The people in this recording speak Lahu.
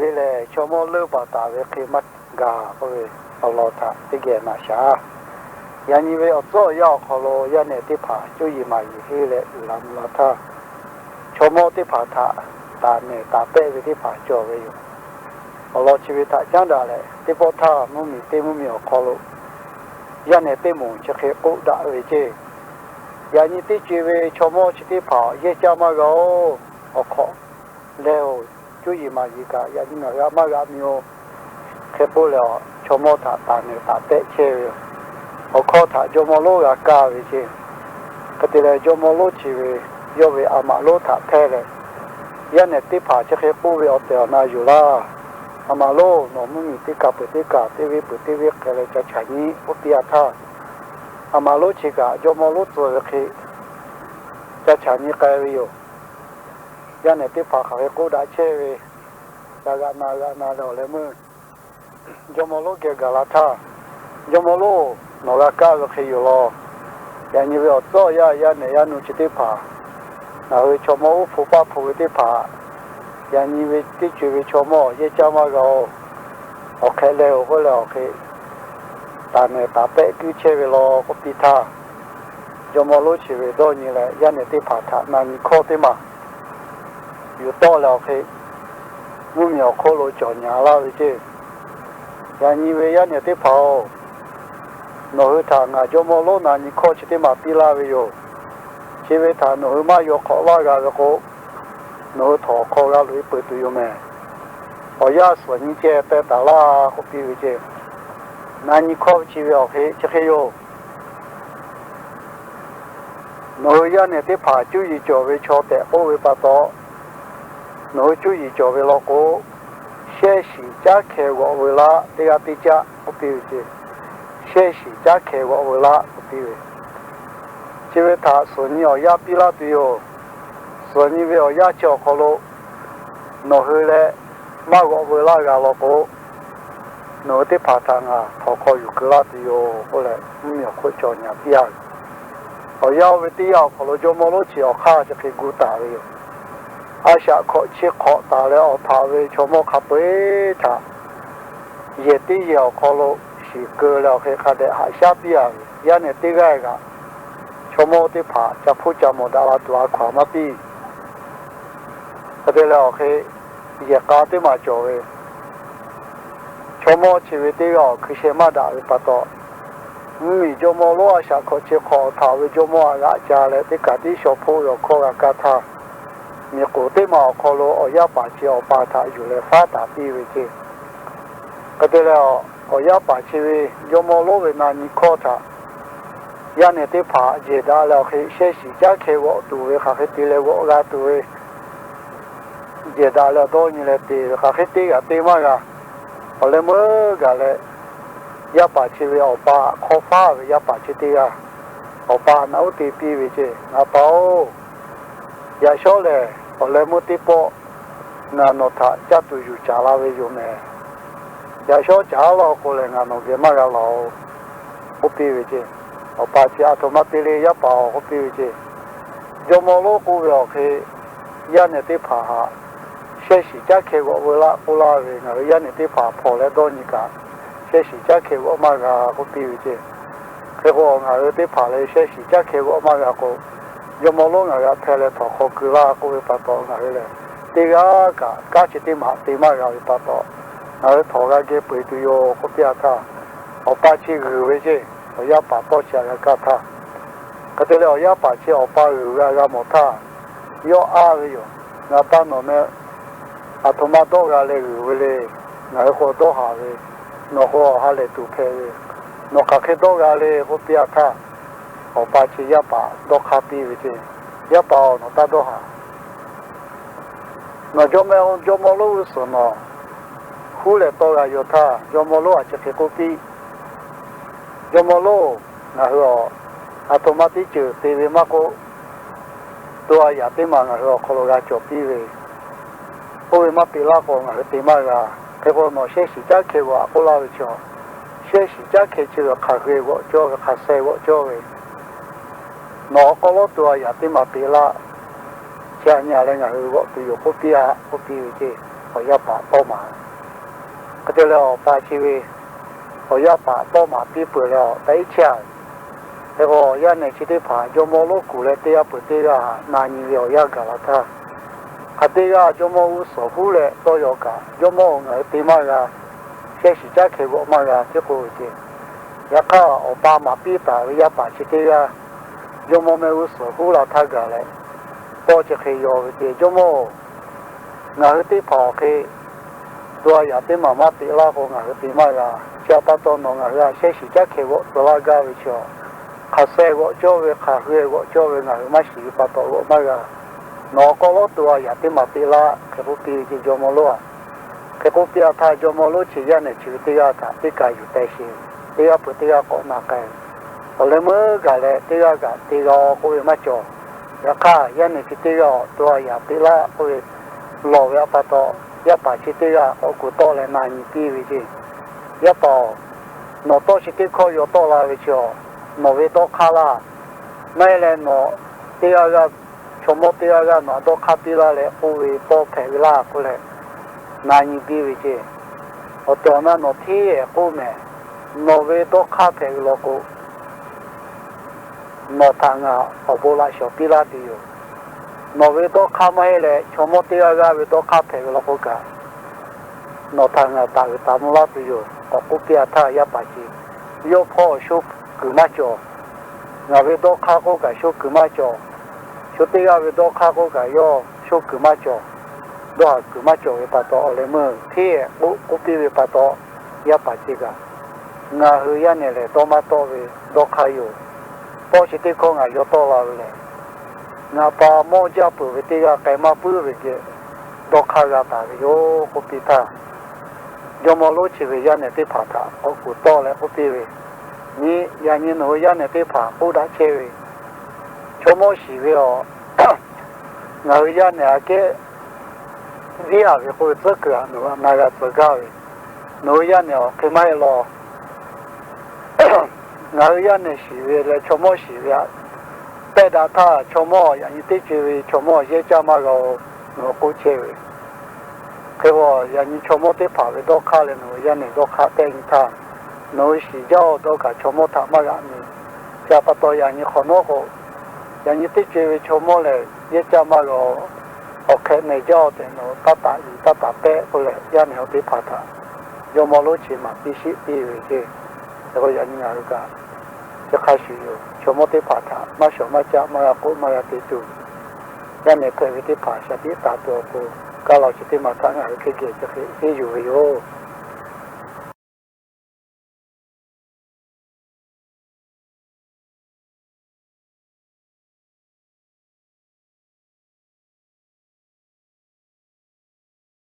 Te lehˬ, chaw mawˇ leuˆ baˬ taˍ ve hk'e maˇ gaˬ k'oˆ ve awˬ lawn htaꞈ teˇ geh naꞈ shaˍ. Yaꞈ nyi ve awˬ tcuhˉ awˬ yanˇ awˬ hk'aw lo yaˇ nehˬ teˇ hpaˍ cuˇ yiˍ maˍ yiˍ henˇ leh uiˍ la mvuh la htaˇ, chaw mawˇ teˇ hpaˍ htaꞈ taˍ nehˬ taˍ pehˆ ve teˇ hpaˍ cawˬ ve yoˬ. Awˬ lawn chi ve htaꞈ caˉ daꞈ leh, teˇ pawˆ htaˇ mvuhˇ miˬ teˇ mvuhˇ miˬ awˬ hk'aw lo yaˇ nehˬ teˇ moˍ chi hk'e k'oˆ daꞈ ve ceˇ. Yaꞈ nyi teˇ co e ve chaw mawˇ chi teˇ hpaˍ yehˇ caˇ maˇ g'a-oˬ. Awˬ hk'awꞈ leh-oˬ, cuˇ yiˍ maˍ yiˍ kaꞈ yaꞈ nyi ngaˬ hui htaꞈ maˇ g'a mvuh-oˬ. Hk'e k'oˆ leh, chaw mawˇ htaꞈ taˍ nehˬ taˍ pehˆ chehˇ ve yoˬ. Awˬ hkawˇ htaꞈ jawˇ mawˇ lonˉ g'a kaˇ ve ceˇ. Hk'e te leh, jawˇ mawˇ lonˉ chi ve yawˇ ve a maꞈ lonˉ htaꞈ hpehˇ leh, yaˇ nehˬ teˇ hpaˍ chi hk'e k'oˆ ve awˬ tehˬ awˬ na yoˬ laˇ. A maꞈ lonˉ, nawˬ mvuhˇ miˬ teˇ kaˬ peuˬ teˇ kaˬ teˇ venˇ peuˬ teˇ venˇ hk'e leh ca chaꞈ nyi k'oˆ piˇ-a htaˇ, a maꞈ lonˉ chi kaꞈ jawˇ mawˇ lonˉ tcuh ve hk'e ca chaꞈ nyi k'ai ve yoˬ. Yaˇ nehˬ teˇ hpaˍ hk'aˬ hk'e k'oˆ daꞈ chehˇ ve, ca g'aꞈ na g'aꞈ na leh awˬ leh meuˇ jawˇ mawˇ lonˉ geh gaˬ la htaˇ, jawˇ mawˇ lonˉ, nawˬ g'a kaˇ ve hk'e yoˬ law. Yaꞈ nyi ve awˬ tcuhˉ awˬ yanˇ yaˇ nehˬ yaˇ nu chi teˇ hpaˍ, ngaˬ hui chaw mawˇ uˉ hpu paˇ hpu ve teˇ hpaˍ, yaꞈ nyi ve teˇ co e ve chaw mawˇ yehˇ caˇ maˇ g'a-oˬ. Awˬ hk'ehꞈ leh-oˬ k'oˆ leh awˬ hk'e taˍ nehˬ taˍ pehˆ guiˇ chehˇ ve law k'oˆ piˇ htaˇ, jawˇ mawˇ lonˉ chi ve dawˇ nyi leh yaˇ nehˬ teˇ hpaˍ htaꞈ na nyi hkawˇ teˇ maˬ yuˬ tawˆ leh awˬ hk'e, mvuhˇ miˬ awˬ hk'oˆ lo cawˬ nyi laˇ ve ceˇ. Yaꞈ nyi ve yaˇ nehˬ teˇ hpaˍ-oˬ, nawˬ hui htaꞈ ngaˬ jawˇ mawˇ lonˉ na nyi hkawˇ chi teˇ maˬ piˇ laˇ ve yoˬ. Chi ve htaꞈ nawˬ hui maˇ yaw hk'awꞈ laˇ g'a ve k'o, nawˬ hui htawnˍ hk'aw g'a loꞈ e peuˬ tuˬ yoˬ mehˍ. Awˬ yanˇ suhˍ nyi ceh teh taˍ laˇ k'oˆ piˇ ve ceˇ. Na nyi hkawˇ ve chi ve awˬ hk'e chi hk'e yoˬ. Nawˬ hui yaˇ nehˬ teˇ hpaˍ cuˇ yiˍ cawˬ ve chaw tehꞈ k'oˆ ve pa taw, nawˬ hui cuˇ yiˍ cawˬ ve law k'o, shehˇ shiˍ caˉ hkeh g'awꞈ veu laˇ teˇ g'aˇ teˇ caˆ k'oˆ piˇ ve ceˇ. Shehˇ shiˍ caˉ hkeh g'awꞈ veu laˇ k'oˆ piˇ ve, chi ve htaꞈ suhˍ nyi awˬ yanˇ piˇ laˇ tuˬ yoˬ. Suhˍ nyi ve awˬ yanˇ chi awˬ hk'aw lo nawˬ hui leh maˇ g'awꞈ veu laˇ g'a law k'o, nawˬ hui teˇ hpaˍ htaꞈ ngaˬ htawnˍ hk'aw yuˬ keu laˇ tuˬ yoˬ k'oˆ leh, mvuhˇ miˬ awˬ hk'oˆ cawˬ nyi piˇ-a ve. Awˬ yanˇ oˇ ve teˇ yanˇ awˬ hk'aw lo jawˇ mawˇ lonˉ chi awˬ hk'aˇ chi hk'e gu taˍ ve yoˬ. A shaꞈ hkawꞈ chi hk'awꞈ taˍ leh awˬ htaꞈ ve chaw mawˇ hk'a peu-eˬ htaꞈ yehˬ teˇ yehˬ awˬ hk'aw lo shiˍ keu leh awˬ hk'e hk'a dehꞈ haꞈ shaˉ piˇ-a ve, yaˇ nehˬ teˇ g'aˇ kaꞈ chaw mawˇ teˇ hpaˍ ca hpoˇ ca mawˬ daꞈ la tuˬ a hkaw-anˬ maˇ piˇ. Hk'e te leh awˬ hk'e yehˬ k'a teˇ maˬ cawˬ ve, chaw mawˇ chi ve teˇ g'aˇ awˬ hkui sheh maˇ daꞈ ve pa taw, mvuhˇ miˬ jawˇ mawˇ lonˉ a shaꞈ hkawꞈ chi hk'awꞈ htaꞈ ve jawˇ mawˇ htaꞈ g'aꞈ ca leh teˇ kaˬ tiˉ shaw hpoˆ ve awˬ hkawˇ g'a kaˇ htaˇ, miˬ k'oˍ teˇ maˬ awˬ hk'aw lo awˬ yaˇ paˍ chi awˬ pa htaꞈ yuˬ leh faˉ taˍ piˇ ve ceˇ. Hk'e te leh, awˬ yaˇ paˍ chi ve jawˇ mawˇ lonˉ ve na nyi hkawˇ htaꞈ yaˇ nehˬ teˇ hpaˍ jehˬ daꞈ leh awˬ hk'e shehˇ shiˍ caˉ hkeh g'awꞈ tuˬ ve hk'aˬ hk'e te leh g'awꞈ g'a tuˬ ve jehˬ daꞈ leh awˬ dawˇ nyi leh te ve hk'aˬ hk'e te g'a te maˇ g'a. Awˬ leh meuˇ gaˬ leh, yaˇ paˍ chi ve awˬ pa hk'awˇ faˉ ve yaˇ paˍ chi teˇ g'aˇ, awˬ pa naꞈ uˉ te piˇ ve ceˇ, Ngaˬ pa-oˬ, yaꞈ shawˉ lehˬ awˬ leh meuˇ teˇ pawˆ ngaˬ nawˬ htaꞈ caˇ tuˬ yuˬ caˍ la ve yoˬ mehˍ. Yaꞈ shawˉ caˍ laˇ k'o lehˬ, ngaˬ nawˬ geh maˇ g'a laˬ-oˬ k'oˆ piˇ ve ceˇ. Awˬ pa chi, A htoꞈ ma te le yaˇ paˍ-oˬ k'oˆ piˇ ve ceˇ. Jawˇ mawˇ lonˉ k'oˆ ve awˬ hk'e, yaˇ nehˬ teˇ hpaˍ htaꞈ shehˇ shiˍ caˉ hkeh g'awꞈ veu laˆ k'oˆ laˇ ve, ngaˬ hui yaˇ nehˬ teˇ hpaˍ hpawnˬ leh dawˇ nyi kaꞈ, shehˇ shiˍ caˉ hkeh g'awꞈ maˇ g'a k'oˆ piˇ ve ceˇ. Hk'e k'o, ngaˬ hui teˇ hpaˍ lehˬ shehˇ shiˍ caˉ hkeh g'awꞈ maˇ g'a k'o, jawˇ mawˇ lonˉ ngaˬ g'a hpeh leh htawnˍ hk'aw keu laˇ k'oˆ ve pa taw, ngaˬ hui lehˬ teˇ g'aˇ kaꞈ kanˉ chi teˇ maˬ te maˇ g'a ve pa taw, ngaˬ hui htawnˍ g'a geh peu eˬ tuˬ yoˬ k'oˆ piˇ-a htaˇ, awˬ pa chi g'uiˬ ve ceˇ. Awˬ yaˇ paˍ tawˇ chi htaꞈ g'a kaˇ htaˇ, hk'e te leh awˬ yaˇ paˍ chi awˬ pa g'uiˬ g'a g'a mawˬ htaˇ, yawˇ aˇ ve yoˬ. Ngaˬ pa nawˬ meh a htoꞈ ma dawˇ g'a leh g'uiˬ ve le. Ngaˬ hui k'o dawˇ haˍ ve, nawˬ k'o awˬ ha lehˬ tuˬ hpehꞈ ve, nawˬ hk'aˬ hk'e dawˇ g'a le k'oˆ piˇ-a htaˇ, awˬ pa chi yaˇ paˍ dawˇ hk'aˇ piˇ ve ceˇ. Yaˇ paˍ-oˬ, nawˬ taˇ dawˇ haˍ. Nawˬ jawˇ meh jawˇ mawˇ lonˉ g'uˇ suhˍ nawˬ huˉ leh tawˇ g'a yaw htaˇ, jawˇ mawˇ lonˉ a chi hk'e k'oˆ piˇ. Jawˇ mawˇ lonˉ, ngaˬ hui a htoꞈ ma teˇ ceuˬ te ve maˇ k'oˆ, to a yaꞈ teˇ maˬ ngaˬ hui awˬ hk'aw lo g'a cawˬ piˇ ve, oˇ ve maˇ te laˇ k'o ngaˬ hui te maˇ g'a. Hk'e k'o, nawˬ shehˇ shiˍ caˉ hkeh g'awꞈ k'oˆ laˇ ve chaw, shehˇ shiˍ caˉ hkeh chi ve hk'aˬ hk'e g'awꞈ cawˇ ve, hk'aˬ sheh g'awꞈ cawˇ ve, nawˬ awˬ hk'aw lo to a yaꞈ teˇ maˬ te laˇ. Chi aꞈ nyi leh ngaˬ hui g'awꞈ tuˬ yoˬ k'oˆ piˇ-a k'oˆ piˇ ve ceˇ. Awˬ yaˇ paˍ tawˇ maˍ, hk'e te leh awˬ pa chi ve awˬ yaˇ paˍ tawˇ maˍ piˇ peuˬ leh awˬ taꞈ iˉ chehˇ a. Hk'e k'o, yaˇ nehˬ chi teˇ hpaˍ jawˇmawˇ lonˉ kuˬ leh teˇ g'aˇ peuˬ teˇ g'aˇ na nyi ve awˬ yanˇ gaˬ la htaˇ, hk'aˬ teˇ g'aˇ jawˇmawˇ g'uˇ suhˍ huˉ leh tawˇ yaw kaꞈ, jawˇmawˇ-oˬ, ngaˬ hui te maˇ g'a, shehˇ shiˍ caˉ hkeh g'awꞈ maˇ g'a hteˇ k'oˆ ve ce. Yaꞈ hk'aˇ, awˬ pa maˍ piˇ taˍ ve yaˇ paˍ chi teˇ g'aˇ jawˇmawˇ mehˆ g'uˇ suhˍ huˉ la htaˇ gaˬ leh, tawˇ chi hk'e yaw ve ce, Jawˇmawˇ-oˬ, ngaˬ hui teˇ hpaˍ awˬ hk'e to a yaꞈ teˇ maˬ maˇ teꞈ laˇ k'o, ngaˬ hui te maˇ g'a. Chi htaꞈ pa taw nawˬ ngaˬ hui htaꞈ shehˇ shiˍ caˉ hkeh g'awꞈ tcuh laˇ gaˇ ve chi, hk'aˬ sheh g'awꞈ cawˇ ve, hk'aˬ hui g'awꞈ cawˇ ve ngaˬ hui maˇ shiˍ ve pa taw g'awꞈ maˇ g'a. Nawˬ awˬ hk'aw lo to a yaꞈ teˇ maˬ teꞈ laˇ, hk'e k'oˆ piˇ ve ce jawˇmawˇ lonˉ-a. Hk'e k'oˆ piˇ a htaˇ, jawˇmawˇ lonˉ chi yaˇ nehˬ chi ve teˇ g'aˇ htaꞈ teˇ kaˬ yuˬ teh sheˍ. Teˇ g'aˇ peuˬ teˇ g'aˇ k'awꞈ na k'ai. Awˬ leh meuˇ gaˬ leh teˇ g'aˇ kaꞈ te g'a-o k'oˆ ve maˇ cawˬ. Yaꞈ hk'aˇ, yaˇ nehˬ chi teˇ g'aˇ awˬ to a yaꞈ teꞈ laˇ k'oˆ ve lawˬ ve pa taw, yaˇ paˍ chi teˇ g'aˇ k'awꞈ kuˬ tawˆ leh na nyi piˇ ve ce. Yaˇ paˍ-oˬ, nawˬ tawˇ chi teˇ hkawˇ yaw tawˆ la ve chi-a, nawˬ ve dawˇ hk'aˇ laˇ. Maˇ heˆ leh nawˬ teˇ g'aˇ g'aˇ, chaw mawˇ teˇ g'aˇ g'aˇ nawˬ htaꞈ dawˇ hk'aˇ piˇ laˇ leh k'oˆ ve tawˇ hpehꞈ ve laˇ k'oˆ leh na nyi piˇ ve ce. Awˬ tehˬ awˬ na nawˬ hteˇ ehˍ k'oˆ mehˍ. Nawˬ ve dawˇ hk'aˇ hpehꞈ ve law k'o, nawˬ htaꞈ ngaˬ awˬ bon laꞈ shawˍ piˇ laˇ tuˬ yoˬ. Nawˬ ve dawˇ hk'aˇ maˇ heˆ leh chaw mawˇ teˇ g'aˇ g'aˇ ve dawˇ hk'aˇ hpehꞈ ve law k'o kaꞈ, nawˬ htaꞈ ngaˬ taˍ uiˍ taˍ mvuh laˇ tuˬ yoˬ. K'awꞈ k'oˆ piˇ a htaˇ, yaˇ paˍ ce, yawˇ hpawˇ sho kuiˬ maˇ cawˬ. Ngaˬ ve dawˇ hk'aˇ k'oˆ kaꞈ sho kuiˬ maˇ cawˬ. Shu teˇ g'aˇ ve dawˇ hk'aˇ k'oˆ kaꞈ yawˇ sho kuiˬ maˇ cawˬ. Dawˇ haˍ kuiˬ maˇ cawˬ ve pa taw, awˬ leh meuˇ hteˇ ehˍ k'oˆ k'oˆ piˇ ve pa taw, yaˇ paˍ ce kaꞈ, ngaˬ hui yaˇ nehˬ lehˬ dawˇ maˇ tawˆ ve dawˇ hk'aˇ yoˬ. Tawˇ chi teˇ hkawˇ ngaˬ yaw tawˆ la ve lehˬ, ngaˬ pa mawˇ jaˇ peuˬ ve teˇ g'aˇ k'ai maˇ puiˉ ve geh dawˇ hk'aˇ g'a taˍ ve yoˬ k'oˆ piˇ htaˇ, jawˇmawˇ lonˉ chi ve yaˇ nehˬ teˇ hpaˍ htaꞈ k'awꞈ kuˬ tawˆ leh k'oˆ piˇ ve, Nyi, yaꞈ nyi nawˬ hui yaˇ nehˬ teˇ hpaˍ k'oˆ daꞈ chehˇ ve, chaw mawˇ shiˍ ve awˬ, ngaˬ hui yaˇ nehˬ aꞈ kehˉ viˉ a ve k'oˆ ve tcuhˉ kuiˬ htaꞈ nawˬ hui na g'a tcuh gaˇ ve, nawˬ hui yaˇ nehˬ awˬ hk'e maˇ heˆ law. Ngaˬ hui yaˇ nehˬ shiˍ ve leh chaw mawˇ shiˍ ve htaꞈ pehˇ daꞈ htaˇ, chaw mawˇ yaꞈ nyi teˇ co e ve chaw mawˇ yehˇ caˇ maˇ g'a-o, nawˬ hui k'oˆ chehˇ ve. Hk'e k'o, yaꞈ nyi chaw mawˇ teˇ hpaˍ ve dawˇ hk'aˇ leh nawˬ hui yaˇ nehˬ dawˇ hk'aˇ tehˆ nyi htaˇ, nawˬ hui shiˍ jaˇ-o dawˇ kaꞈ chaw mawˇ htaꞈ maˇ g'a nyi. Chi htaꞈ pa taw yaꞈ nyi hk'awꞈ nawˉ k'o, yaꞈ nyi teˇ co e ve chaw mawˇ lehˬ yehˇ caˇ maˇ g'a-o, awˬ hk'e mehˬ jaˇ-o tehꞈ nawˬ hui taˇ taˍ yuˬ taˇ taˍ pehˆ k'oˆ leh, yaˇ nehˬ awˬ teˇ hpaˍ htaꞈ jawˇmawˇ lonˉ chi maˍ piˇ shiˆ piˇ ve ce. Hk'e k'o yaꞈ nyi ngaˬ hui kaꞈ chi hk'a shuˍ yoˬ. Chaw mawˇ teˇ hpaˍ htaꞈ maˇ shawˍ maˇ caˆ maˇ g'a k'oˆ maˇ g'a te tuˬ, yaˇ nehˬ hpehꞈ ve teˇ hpaˍ shaˍ tiˉ taˍ tuˬ awˬ pon, kaˇ law chi teˇ maˬ htaꞈ ngaˬ hui hk'e geh chi hk'e henˇ yuˬ ve yoˬ.